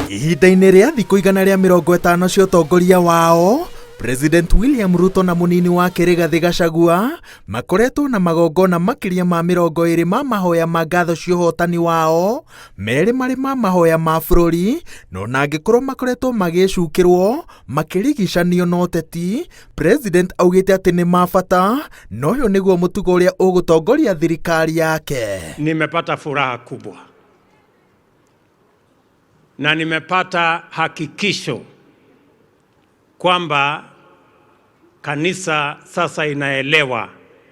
Ihinda-inĩ rĩa thikũ 150 cia ũtongoria wao, President William Ruto na mũnini wake Rigathĩ Gachagua makoretwo na magongona makĩria ma 20 ma mahoya ma ngatho cia ũhotani wao, merĩ marĩ ma mahoya ma bũrũri, na ona angĩkorwo makoretwo magĩcukĩrwo makĩrigicanio na ũteti, President augĩte atĩ nĩ ma bata na ũyũ nĩguo mũtugo ũrĩa ũgũtongoria thirikari yake. Nimepata furaha kubwa na nimepata hakikisho kwamba kanisa sasa inaelewa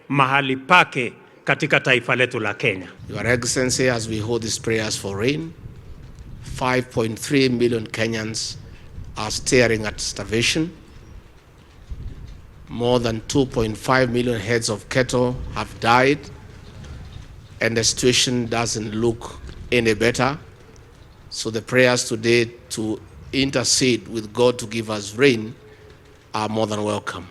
mahali pake katika taifa letu la Kenya. Your Excellency, as we hold these prayers for rain, 5.3 million Kenyans are staring at starvation. More than 2.5 million heads of cattle have died, and the situation doesn't look any better. So the prayers today to intercede with God to give us rain are more than welcome.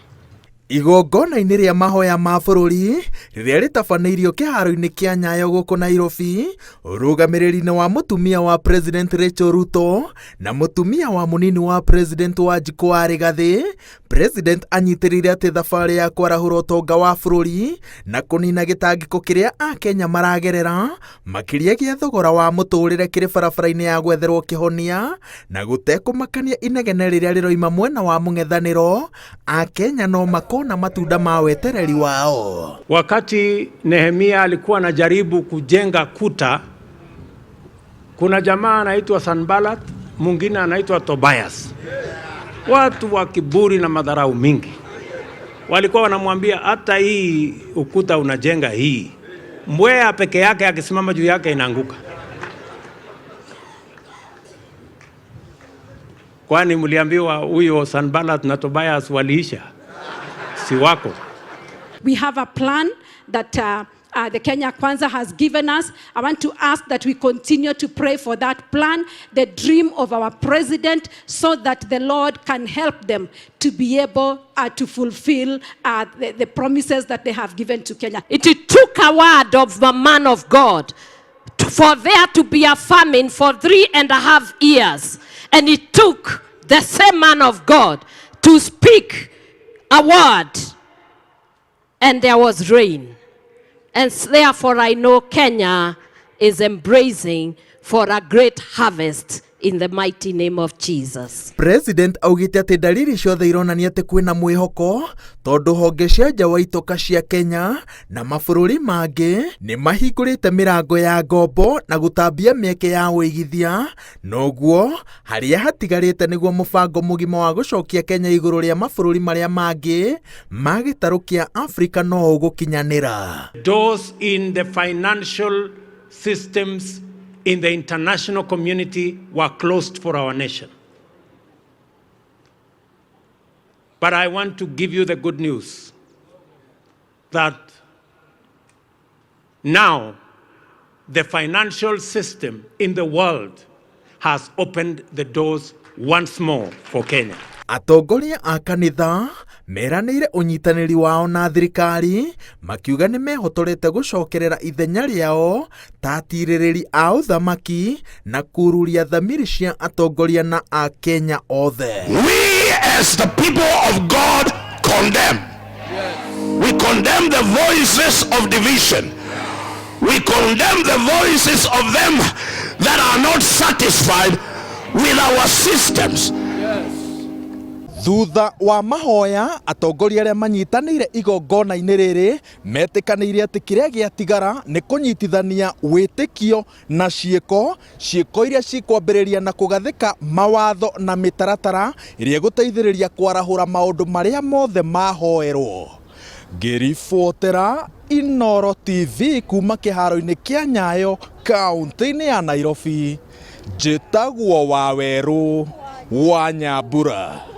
Igongona-inĩ rĩa mahoya ma bũrũri rĩrĩa rĩtabanĩirio kĩharo-inĩ kĩa Nyayo gũkũ Nairobi, ũrũgamĩrĩri-inĩ wa mũtumia wa President Rachel Ruto na mũtumia wa mũnini wa President Wanjikũ wa Rigathĩ, President anyitĩrĩire atĩ thabarĩ ya kwarahũra ũtonga wa bũrũri na kũnina gĩtangĩko kĩrĩa Akenya maragerera makĩria gĩa thogora wa mũtũrĩre kĩrĩ barabara-inĩ ya gwetherwo kĩhonia na gũtekũmakania inegene rĩrĩa rĩroima mwena wa mũng'ethanĩro, Akenya no makona matunda ma wetereri wao. Wakati Nehemia alikuwa anajaribu kujenga kuta, kuna jamaa anaitwa Sanballat, mwingine anaitwa Tobias, watu wa kiburi na madharau mingi. Walikuwa wanamwambia hata hii ukuta unajenga hii, mbweha peke yake akisimama juu yake inaanguka. Kwani mliambiwa huyo Sanballat na Tobias waliisha? Si wako. We have a plan that the Kenya Kwanza has given us. I want to ask that we continue to pray for that plan, the dream of our president, so that the Lord can help them to be able to fulfill the promises that they have given to Kenya. It took a word of the man of God for there to be a famine for 3.5 years. And it took the same man of God to speak a word, and there was rain. And therefore I know Kenya is embracing for a great harvest in the mighty name of Jesus. President augĩte atĩ ndariri ciothe ironania atĩ kwĩna mwĩhoko tondũ honge cia nja wa itoka cia Kenya na mabũrũri mangĩ nĩ mahingũrĩte mĩrango ya ngombo na gũtambia mĩeke ya ũigithia, noguo harĩa hatigarĩte nĩguo mũbango mũgima wa gũcokia Kenya igũrũ rĩa mabũrũri marĩa mangĩ ma gĩtarũ kĩa Afrika no ũgũkinyanĩra. Doors in the financial systems in the international community were closed for our nation. But I want to give you the good news that now the financial system in the world has opened the doors once more for Kenya. Atongoria a kanitha meranĩire ũnyitanĩri wao na thirikari makiuga nĩ mehotorete gũcokerera ithenya rĩao ta atirĩrĩri a ũthamaki na kururia thamiri cia atongoria na Akenya othe. We as the people of God condemn. We condemn the voices of division. We condemn the voices of them that are not satisfied with our systems. Thutha wa mahoya, atongoria arĩa manyitanĩire igongona-inĩ rĩrĩ metĩkanĩire atĩ kĩrĩa gĩatigara nĩ kũnyitithania wĩtĩkio na ciĩko, ciĩko iria cikwambĩrĩria na kũgathĩka mawatho na mĩtaratara ĩrĩa ĩgũteithĩrĩria kwarahũra maũndũ marĩa mothe mahoerwo. Ngĩribotera Inooro TV kuma kĩharo-inĩ kĩa Nyayo kaũntĩ-inĩ ya Nairobi, njĩtagwo Wawerũ wa Nyambura.